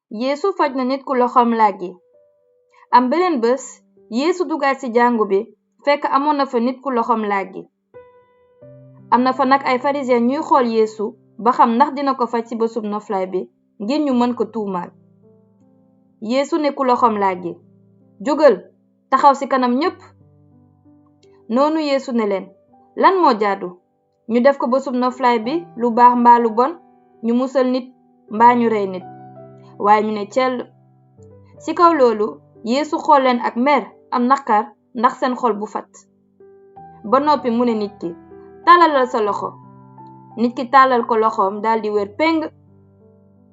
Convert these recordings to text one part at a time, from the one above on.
Yeesu faj na nit ku loxoom làggi. Am beneen bés Yeesu dugaat ci jàngu bi fekk amoon na fa nit ku loxoom làggi. am na fa nag ay pharisien ñuy xool Yeesu ba xam ndax dina ko faj ci bésub noflaay bi ngir ñu mën ko tuumaal. Yeesu ne ku loxoom làggi, jógal taxaw ci kanam ñépp. noonu Yeesu ne leen, lan moo jaadu, ñu def ko bésub noflaay bi lu baax mbaa lu bon, ñu musal nit mbaa ñu rey nit? waaye ñu ne cell. ci kaw loolu Yeesu xool leen ak mer am naqar ndax seen xol bu fat. ba noppi mu ne nit ki, tàllalal sa loxo. nit ki tàllal ko loxoom daldi wér péng.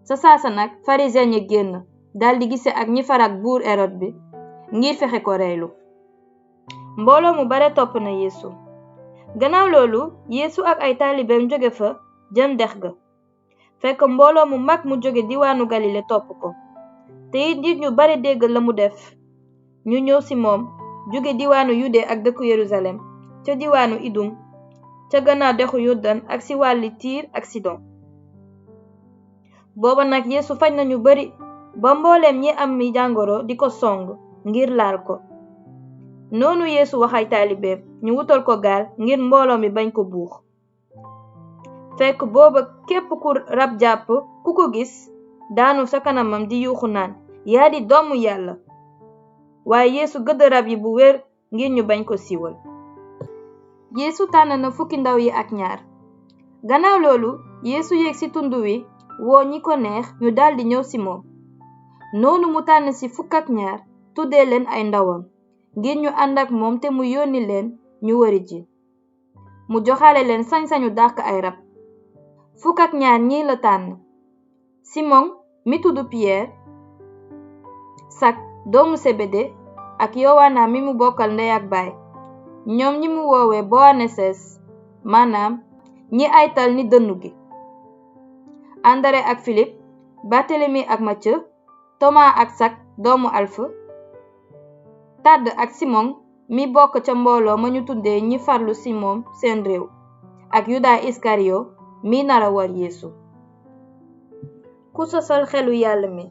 sa saasa nag pharisien ñi génn daldi gise ak ñi farak buur Erod bi ngir fexe ko reylu. mbooloo mu bare topp na Yeesu. gannaaw loolu Yeesu ak ay taalibeem jóge fa jëm dex ga. fekk mbooloo mu mag mu jóge diwaanu Galile topp ko. te it nit ñu bare dégg la mu def. ñu ñëw ci moom jóge diwaanu Yude ak dëkku Yerusalem, ca diwaanu Idum, ca gannaaw dexu Yordan ak ci wàlli Tiir ak Sidon. booba nag Yeesu faj na ñu bari ba mbooleem ñi am mi jàngoro di ko song ngir laal ko. noonu Yeesu wax ay taalibeem ñu wutal ko gaal ngir mbooloo mi bañ ko buux. fekk booba képp ku rab jàpp ku ko gis daanu sa kanamam di yuuxu naan, yaa di doomu Yàlla. waaye Yeesu gëdd rab yi bu wér ngir ñu bañ ko siiwal. Yeesu tànn na fukki ndaw yi ak ñaar. gannaaw loolu Yeesu yéeg ci tund wi woo ñi ko neex ñu daldi ñëw ci moom. noonu mu tànn ci fukk ak ñaar tuddee leen ay ndawam ngir ñu ànd ak moom te mu yónni leen ñu wëri ji. mu joxale leen sañ-sañu dàq ay rab. fukk ak ñaar ñi la tànn: Simon mi tudd Pierre, Sak doomu Sebede ak Yowaana mi mu bokkal ndey ak baay, ñoom ñi mu woowee Boaneses, maanaam ñi aytal ni dënnu gi, Andare ak Filip, Bartelemi ak Macë, Toma ak Sak doomu Alf, Tàdd ak Simon mi bokk ca mbooloo ma ñu tuddee ñi farlu ci moom seen réew, ak Yuda Iskariyo mi nara war Yeesu. ku sosal xelu Yàlla mi.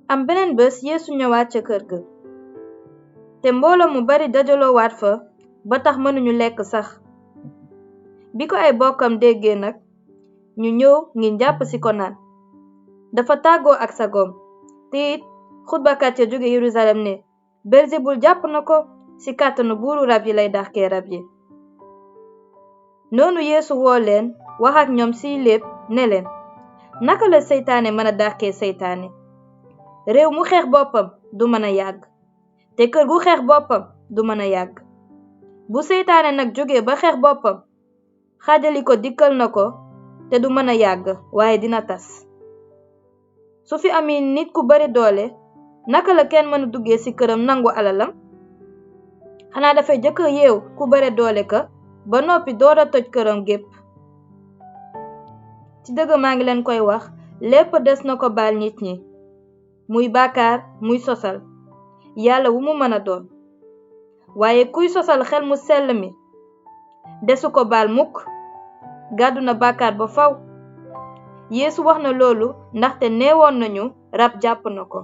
am beneen bés Yeesu ñëwaat ca kër ga. te mbooloo mu bari dajaloowaat fa ba tax mënuñu lekk sax. bi ko ay bokkam déggee nag ñu ñëw ngir jàpp ci ko naan dafa tàggoo ak sagoom. te it xutbakat ya jóge Yerusalem ne Belzebul jàpp na ko, ci kàttanu buuru rab yi lay dàqee rab yi. noonu Yeesu woo leen wax ak ñoom ci léeb ne leen, naka la seytaane mën a dàqee seytaane? réew mu xeex boppam du mën a yàgg, te kër gu xeex boppam du mën a yàgg. bu seytaane nag jógee ba xeex boppam, xaajali ko dikkal na ko te du mën a yàgg waaye dina tas. su fi amee nit ku bari doole, naka la kenn mën a duggee ci këram nangu alalam? xanaa dafay jëkk yeew ku bari doole ka ba noppi door a toj këram gépp. ci dëgg maa ngi leen koy wax, lépp des na ko baal nit ñi, muy bàkkaar muy sosal, yàlla wu mu mën a doon. waaye kuy sosal xel mu sell mi desu ko baal mukk, gàddu na bàkkaar ba faw. Yeesu wax na loolu ndaxte neewoon nañu rab jàpp na ko.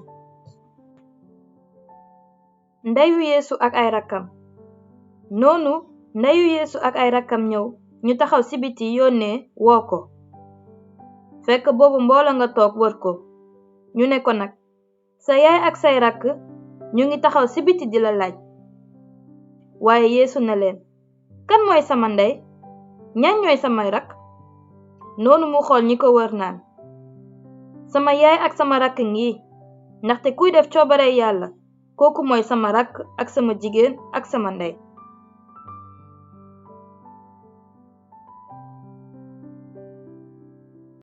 ndeyu Yeesu ak ay rakkam. noonu ndeyu Yeesu ak ay rakkam ñëw ñu taxaw ci biti yónnee woo ko. fekk boobu mbooloo nga toog wër ko. ñu ne ko nag, sa yaay ak say rakk ñu ngi taxaw ci biti di la laaj. waaye Yeesu ne leen, kan mooy sama ndey, ñan ñooy samay rakk? noonu mu xool ñi ko wër naan, sama yaay ak sama rakk ngi, ndaxte kuy def coobare Yàlla kooku mooy sama rakk ak sama jigéen ak sama ndey.